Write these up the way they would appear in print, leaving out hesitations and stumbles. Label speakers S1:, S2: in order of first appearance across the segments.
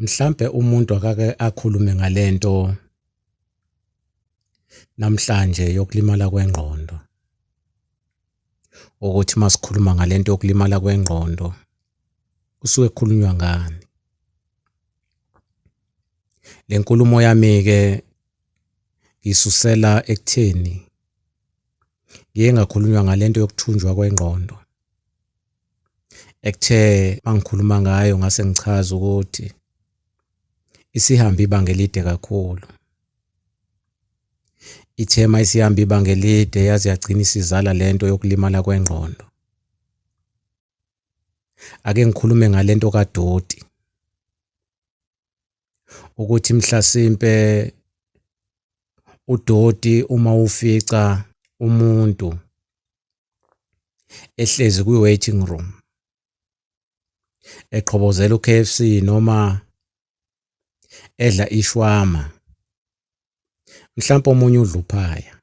S1: Mhlampe umuntu akake akhulume ngalento namhlanje yokulimala kwengqondo. Ukuthi masikhuluma ngalento yokulimala kwengqondo kusuke kukhulunywa ngani. Le nkulumo yami-ke ngiyisusela ekutheni ngiye ngakhulunywa ngalento yokuthunjwa kwengqondo. Ekuthe mangikhuluma ngayo ngase ngichaza ukuthi isihambe ibanga elide kakhulu. Ithe uma isihamba ibanga elide yaze yagcina isizala lento yokulimala kwengqondo. Ake ngikhulume ngalento kadoti. Ukuthi mhlasimpe udoti uma ufica umuntu ehlezi kwi-waiting room eqhobozela u-K_F_C noma edla ishwama, mhlampe omunye udla uphaya.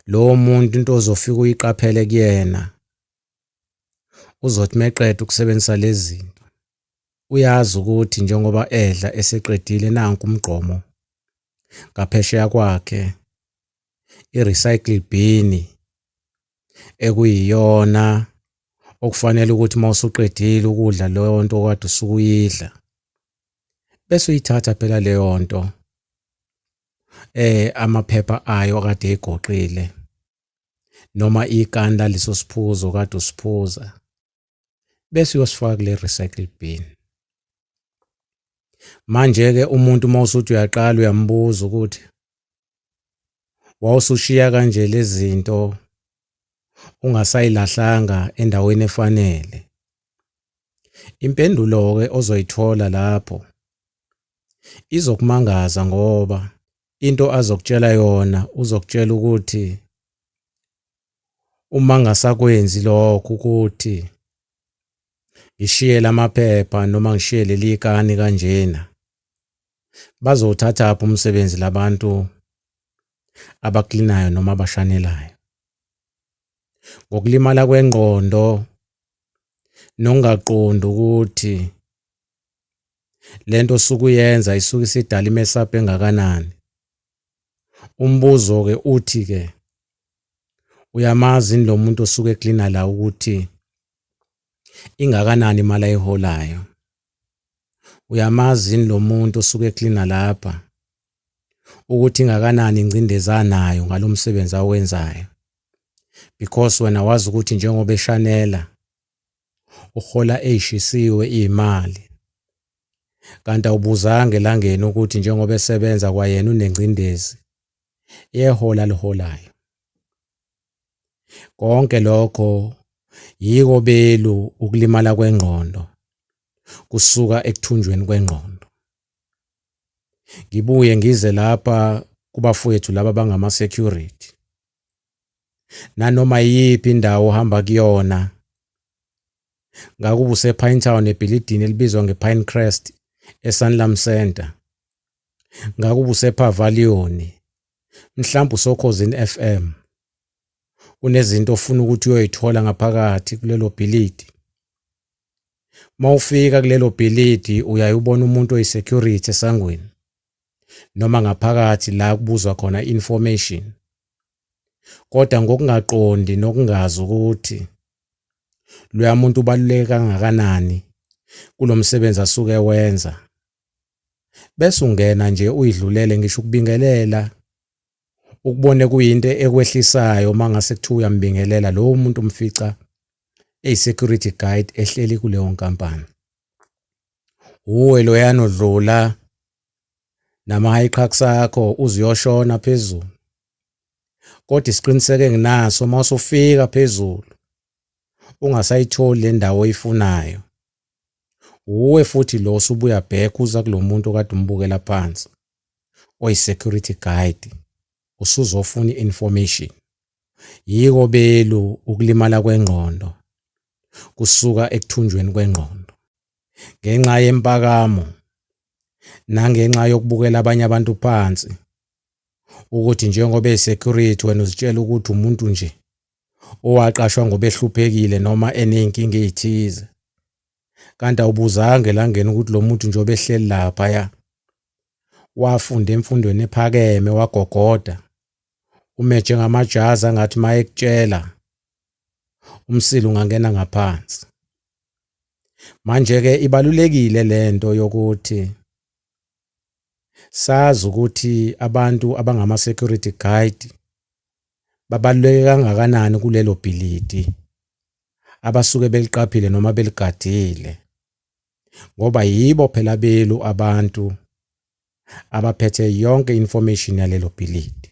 S1: Lowo muntu into ozofika uyiqaphele kuyena uzothi meqeda ukusebenzisa lezi zinto uyazi ukuthi njengoba edla eseqedile nanku umgqomo ngaphesheya kwakhe i-recycle bin ekuyiyona okufanele ukuthi uma usuqedile ukudla leyo nto okade usuke uyidla bese uyithatha phela leyo nto amaphepha ayo akade egoqile noma ikani laleso siphuzo kade usiphuza bese uyosifaka kule recycle bin. Manje-ke umuntu uma usuthi uyaqala uyambuza ukuthi wawusushiya kanje lezi zinto ungasayilahlanga endaweni efanele. Impendulo-ke ozoyithola lapho izokumangaza ngoba into azokutshela yona uzokutshela ukuthi uma ngasakwenzi lokho ukuthi ngishiye lamaphepha noma ngishiye leli kani kanjena bazowuthathaphi umsebenzi labantu abaklinayo noma abashanelayo. Ngokulimala kwengqondo nokungaqondi ukuthi lento osuke uyenza isuke isidala imesapho engakanani. Umbuzo-ke uthi-ke uyamazi yini lo muntu osuke eklina la ukuthi ingakanani imali ayiholayo? Uyamazi yini lo muntu osuke eklina lapha ukuthi ingakanani ingcindezi anayo ngalo msebenzi awenzayo? Because wena wazi ukuthi njengoba eshanela uhola eyishisiwe iyimali kanti awubuzanga elangeni ukuthi njengoba esebenza kwayena unengcindezi yehola aliholayo. Konke lokho yiko belu ukulimala kwengqondo kusuka ekuthunjweni kwengqondo. Ngibuye ngize lapha kubafowethu laba bangama-security. Nanoma iyiphi indawo ohamba kuyona, ngakuba usePinetown ebhilidini elibizwa ngePinecrest eSanlam Centre, ngakuba usePavilion, mhlawumbe usoKhozini FM, kunezinto ofuna ukuthi uyoyithola ngaphakathi kulelo bhilidi. Uma ufika kulelo bhilidi uyaye ubone umuntu oyi-security esangweni noma ngaphakathi la kubuzwa khona information. Kodwa ngokungaqondi nokungazi ukuthi loya muntu ubaluleke kangakanani kulo msebenzi asuke ewenza, bese ungena nje uyidlulele ngisho ukubingelela ukubone kuyinto ekwehlisayo uma ngase kuthiwa uyambingelela lowo muntu umfica eyi-security guide ehleli kuleyo nkampani. Wuwe loyana odlula nama-high trucks akho uze uyoshona phezulu. Kodwa isiqiniseko enginaso uma usufika phezulu ungasayitholi le ndawo oyifunayo, wuwe futhi lo osubuya back uza kulo muntu okade umbukela phansi oyi-security guide usuzofuna i-information. Yiko belu ukulimala kwengqondo kusuka ekuthunjweni kwengqondo. Ngenxa yempakamo nangenxa yokubukela abanye abantu phansi ukuthi njengoba eyi-security wena uzitshela ukuthi umuntu nje owaqashwa ngoba ehluphekile noma eney'nkinga ey'thize. Kanti awubuzanga elangeni ukuthi lo muntu njengoba ehleli laphaya wafunda emfundweni ephakeme wagogoda, umeje ngamajazi angathi uma ekutshela umsila ungangena ngaphansi. Manje-ke ibalulekile lento yokuthi sazi ukuthi abantu abangama-security guide babaluleke kangakanani kulelo bhilidi abasuke beliqaphile noma beligadile, ngoba yibo phela belu abantu abaphethe yonke information yalelo bhilidi.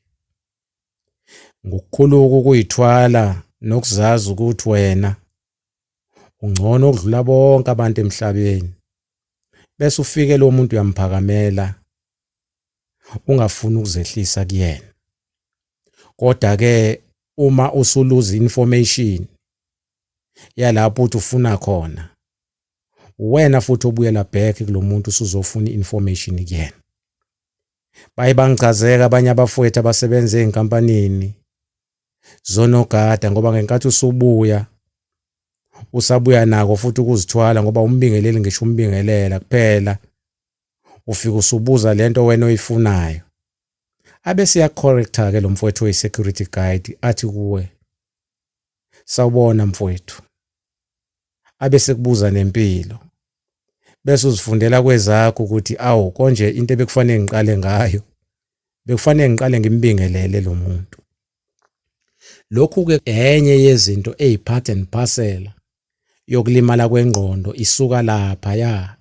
S1: Ngokukhulu ukuyithwala nokuzazi ukuthi wena ungcono ukudlula bonke abantu emhlabeni, bese ufike lo muntu uyamphakamela ungafuni ukuzehlisa kuyena. Kodwa ke uma usuluza information yalapho uthi ufuna khona, uwena futhi obuyela back kulomuntu usuzofuna information kuyena. Baye bangichazeka abanye abafowethu abasebenza ezinkampanini zonogada, ngoba ngenkathi usubuya usabuya nako futhi ukuzithwala, ngoba umbingeleli ngisho umbingelela kuphela ufika usubuza lento wena oyifunayo. Abe siya-correcta ke lo mfowethu oyi-security guide athi kuwe, sawubona mfowethu, abe sekubuza nempilo, bese uzifundela kwezakho ukuthi awu konje into ebekufanele ngiqale ngayo, bekufanele ngiqale ngimbingelele lo muntu. Lokhu-ke enye yezinto eyi-part and parcel yokulimala kwengqondo, isuka laphaya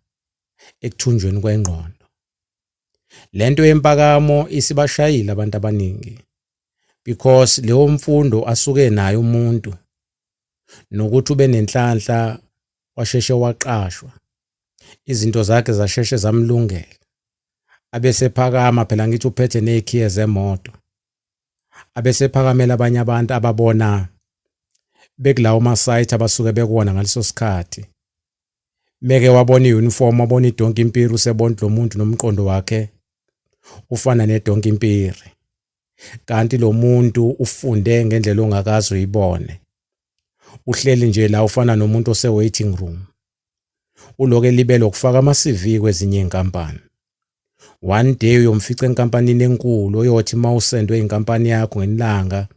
S1: ekuthunjweni kwengqondo. Lento yempakamo isibashayile abantu abaningi because leyo mfundo asuke nayo umuntu nokuthi ube nenhlanhla washeshe waqashwa, izinto zakhe zasheshe zamlungela, abesephakama phela ngithi uphethe nezikhiye zemoto, abesephakamela abanye abantu ababona bekulawo ma-site abasuke bekuwona ngaleso sikhathi. Meke wabona i-uniform, wabona idonki impiri, usebona lo muntu nomqondo wakhe ufana nedonki impiri. Kanti lo muntu ufunde ngendlela ongakaze uyibone. Uhleli nje la ufana nomuntu ose-waiting room. Uloke elibele ukufaka ama-CV kwezinye iy'nkampani. One day uyomfica enkampanini enkulu oyothi uma usendwe inkampani yakho ngelanga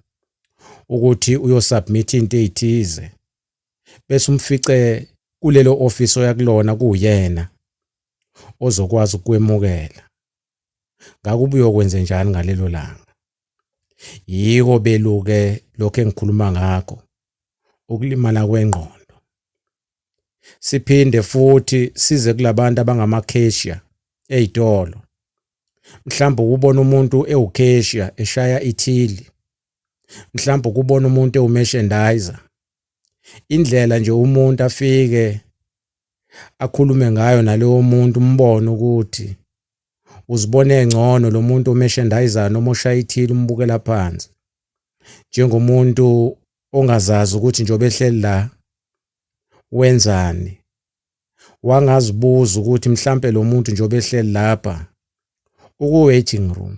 S1: ukuthi uyosubmit into ey'thize, bese umfice kulelo office oya kulona kuwuyena ozokwazi ukukwemukela. Ngakube uyokwenze njani ngalelo langa? Yiko beluke lokho engikhuluma ngakho, ukulimala kwengqondo. Siphinde futhi size kulabantu abangama-cashier ey'tolo. Mhlawumbe ukubona umuntu ewu-cashier eshaya ithili, mhlawumbe ukubona umuntu ewu-merchandiser. Indlela nje umuntu afike akhulume ngayo nalowo muntu, umbone ukuthi uzibone ngcono lo muntu o-merchandiser noma oshaya ithili, umbukela phansi njengomuntu ongazazi ukuthi njengoba ehleli la wenzani. Wangazibuza ukuthi mhlampe lo muntu njengoba ehleli lapha uku-waiting room,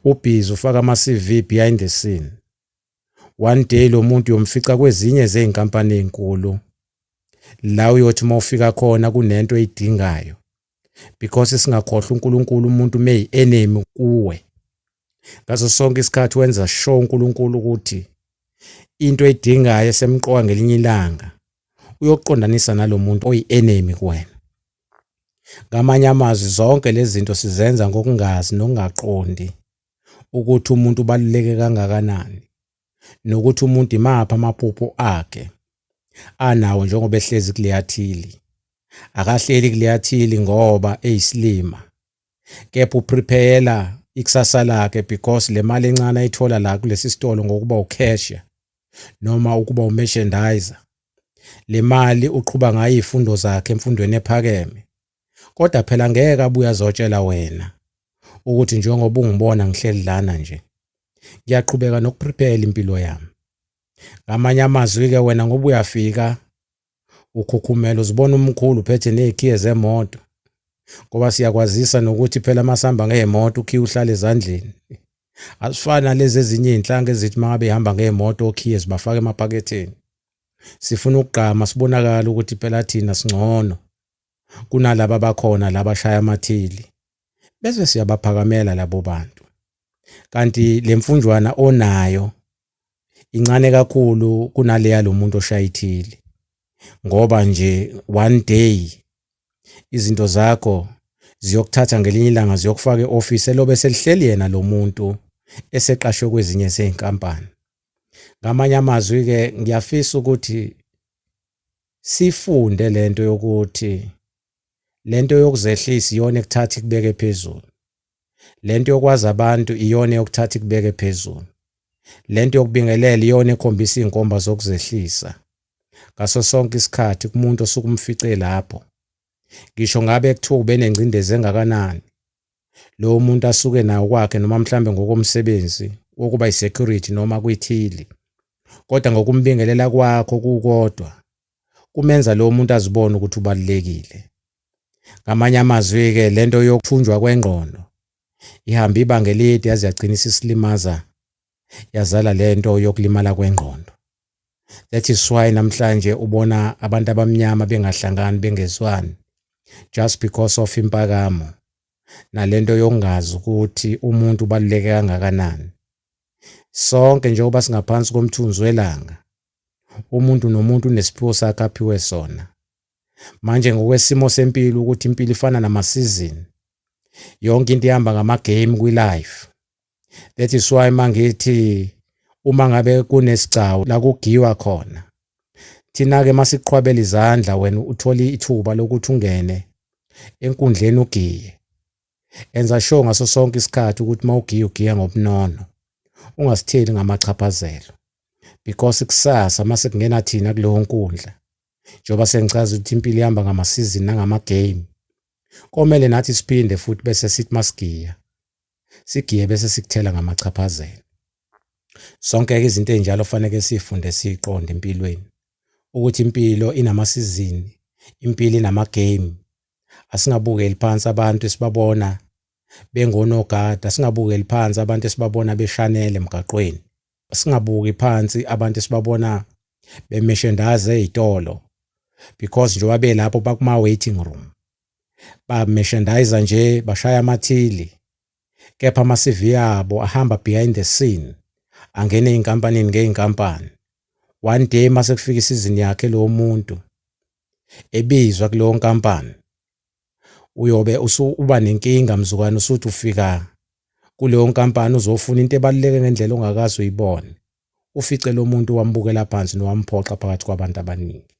S1: ubhizi ufaka ama-CV behind the scene. One day lo muntu uyomfica kwezinye zey'nkampani ey'nkulu la uyothi uma ufika khona kunento oyidingayo, because singakhohlwa uNkulunkulu, umuntu meyi-enemy kuwe ngaso sonke isikhathi wenza sure uNkulunkulu ukuthi into oyidingayo esemqoka ngelinye ilanga uyoqondanisa nalomuntu oyi-enemy kuwena. Ngamanye amazwi, zonke lezi zinto sizenza ngokungazi nokungaqondi ukuthi umuntu ubaluleke kangakanani nokuthi umuntu imaphi amaphupho akhe anawo njengoba ehlezi kuleya thili. Akahleli kuleya thili ngoba eyisilima, kepha uprepare ikusasa lakhe because le mali encane ayithola la kulesi sitolo ngokuba ucashier noma ukuba umerchandiser, le mali uqhuba ngayo izifundo zakhe emfundweni ephakeme. Kodwa phela ngeke abuye azotshela wena ukuthi njengoba ungibona ngihleli lana nje ngiyaqhubeka nokuprepare impilo yami. Ngamanye amazwi-ke wena ngoba uyafika ukhukhumela uzibona umkhulu uphethe nezikhiye zemoto, ngoba siyakwazisa nokuthi phela masihamba ngey'moto ukhiye uhlala ezandleni. Asifani nalezi ezinye iy'nhlanga ezithi uma ngabe ihamba ngey'moto okhiye zibafaka emaphaketheni. Sifuna ukugqama, sibonakala ukuthi phela thina singcono kunalaba abakhona labashaya amathili, bese siyabaphakamela labo bantu. Kanti le mfunjwana onayo incane kakhulu kunaleya lo muntu oshaya ithili, ngoba nje one day izinto zakho ziyokuthatha, ngelinye ilanga ziyokufaka e-office elobe selihleli yena lo muntu eseqashwe kwezinye zey'nkampani. Ngamanye amazwi-ke, ngiyafisa ukuthi sifunde lento yokuthi lento yokuzehlisa iyona ekuthatha ikubeke phezulu, lento yokwazi abantu iyona yokuthatha ikubeke phezulu, lento yokubingelela iyona ekhombisa iy'nkomba zokuzehlisa ngaso sonke isikhathi kumuntu osuke umfice lapho. Ngisho ngabe kuthiwa ube nengcindezi engakanani, lowo muntu asuke nawo kwakhe, noma mhlambe ngokomsebenzi wokuba i-security noma kwithili, kodwa ngokumbingelela kwakho kukodwa kumenza lowo muntu azibone ukuthi ubalulekile. Ngamanye amazwi-ke, lento yokuthunjwa kwengqondo ihamba ibanga elide, yaze yagcina isisilimaza, yazala lento yokulimala kwengqondo. That is why namhlanje ubona abantu abamnyama bengahlangani, bengezwani, just because of impakamo nalento yokungazi ukuthi umuntu ubaluleke kangakanani. Sonke njengoba singaphansi komthunzi welanga, umuntu nomuntu unesiphiwo sakhe aphiwe sona. Manje ngokwesimo sempilo, ukuthi impilo ifana namasizini, yonke into ihamba ngama-game kwi-life. That is why mangithi uma ngabe kunesigcawu la kugiwa khona, thina-ke masiqhwabela izandla, wena uthola ithuba lokuthi ungene enkundleni ugiye. Enza sure ngaso sonke isikhathi ukuthi mawugiya, ugiya ngobunono, ungasitheli ngamachaphazelo, because kusasa mase kungena thina kuleyo nkundla, njengoba sengichaza ukuthi impilo ihamba ngamasizini nangama-game, komele nathi siphinde futhi bese sithi masigiya, sigiye bese sikuthela ngamachaphazelo. Sonke-ke izinto ey'njalo faneke siyifunde, siyiqonde empilweni, ukuthi impilo inamasizini, impilo inama-game. Asingabukeli phansi abantu esibabona bengonogada, singabukeli phansi abantu esibabona beshanele emgaqweni, singabuki phansi abantu esibabona bemeshendaza ey'tolo, because njengoba belapho bakuma-waiting room, bameshendayiza nje, bashaya amathili, kepha ama-CV abo ahamba behind the scene, angene ey'nkampanini ngey'nkampani. One day mase kufika isizini yakhe lowo muntu ebizwa kuleyo nkampani, uyobe uba nenkinga mzukwane usuthi ufika kuleyo nkampani uzofuna into ebaluleke ngendlela ongakaze uyibone, ufice lo muntu wambukela phansi nowamphoxa phakathi kwabantu abaningi.